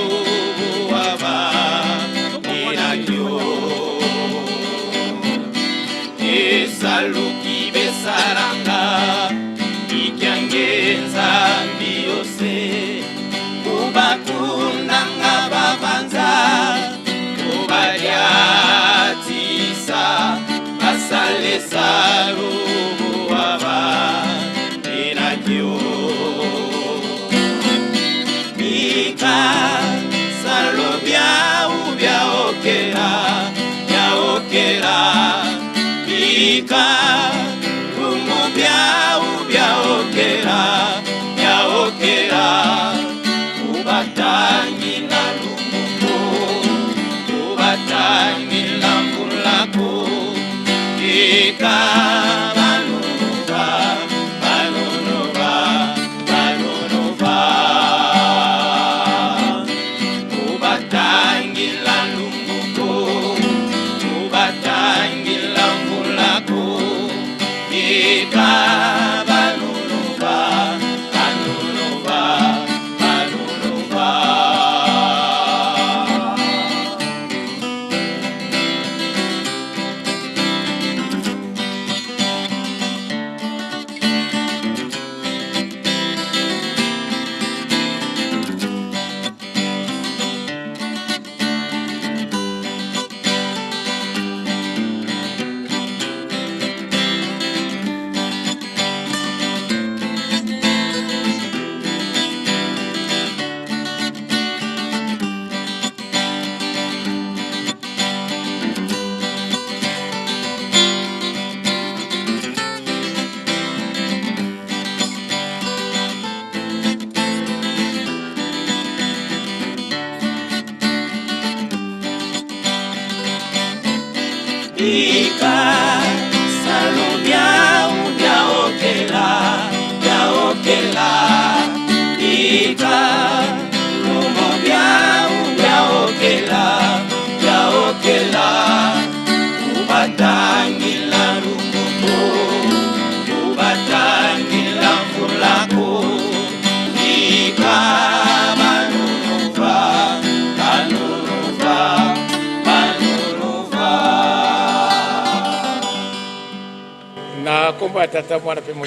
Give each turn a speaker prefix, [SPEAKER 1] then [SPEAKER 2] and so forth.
[SPEAKER 1] Esalubuwaba inakyo Esaluki besaranga Ikyange Nzambi yose Kubakundanga babanza Kubaliatisa Basalesa lubuwaba inakyo Mika salo biau biaokela biaokela Mika lumu biau biaokela biaokela Kubatangila lumuko kubatangila mbulako Ika banunuba banunuba banunuba Kubatangila lumbuko kubatangila mbulako Ika banunuba banunuba banunuba. Ika salo biau biaokela biaokela Ika lumo biau biaokela biaokela Kubatangila lumbuko kubatangila mvulako Ika banunuva banunuva banunuva.
[SPEAKER 2] Na nkombo ya Tata, Mwana mpe Molimo.